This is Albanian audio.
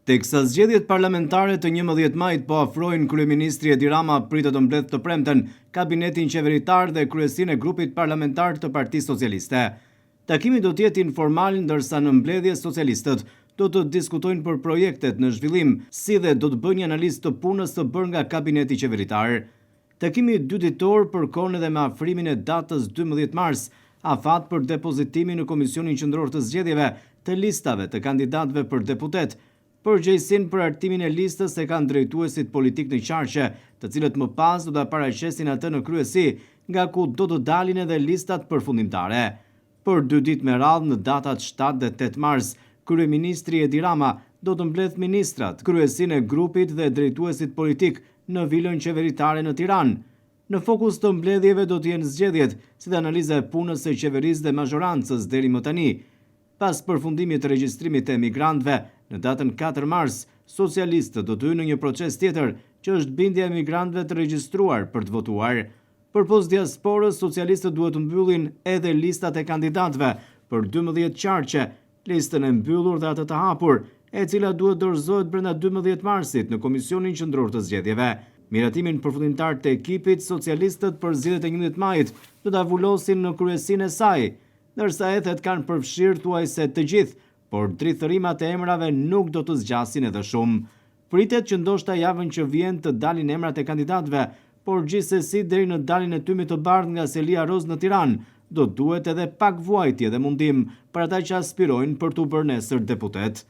Teksa zgjedhjet parlamentare të 11 majit po afrojnë, kryeministri Edi Rama pritet të mbledhë të premten kabinetin qeveritar dhe kryesinë e grupit parlamentar të Partisë Socialiste. Takimi do të jetë informal, ndërsa në mbledhje socialistët do të diskutojnë për projektet në zhvillim, si dhe do të bëjnë një analizë të punës të bërë nga kabineti qeveritar. Takimi dyditor përkon edhe me afrimin e datës 12 mars, afat për depozitimin në Komisionin Qendror të Zgjedhjeve të listave të kandidatëve për deputet. Përgjegjësinë për hartimin e listës e kanë drejtuesit politikë në qarqe, të cilët më pas do ta paraqesin atë në kryesi, nga ku do të dalin edhe listat përfundimtare. Për dy ditë me radhë në datat 7 dhe 8 mars, kryeministri Edi Rama do të mbledhë ministrat, kryesinë e grupit dhe drejtuesit politikë në vilën qeveritare në Tiranë. Në fokus të mbledhjeve do të jenë zgjedhjet, si dhe analiza e punës së qeverisë dhe mazhorancës deri më tani. Pas përfundimit të regjistrimit të emigrantëve, në datën 4 mars, socialistët do të hyjnë në një proces tjetër, që është bindja e emigrantëve të regjistruar për të votuar. Përpos diasporës, socialistët duhet të mbyllin edhe listat e kandidatëve për 12 qarqe, listën e mbyllur dhe atë të hapur, e cila duhet dorëzohet brenda 12 marsit në Komisionin Qendror të Zgjedhjeve. Miratimin përfundimtar të ekipit, socialistët për zgjedhjet e 11 majit do ta vulosin në kryesinë e saj, ndërsa ethet kanë përfshirë thuajse të gjithë, por drithërimat e emrave nuk do të zgjasin edhe shumë. Pritet që ndoshta javën që vjen të dalin emrat e kandidatëve, por gjithsesi deri në daljen e tymit të bardhë nga selia rozë në Tiranë, do duhet edhe pak vuajtje dhe mundim për ata që aspirojnë për t'u bërë nesër deputet.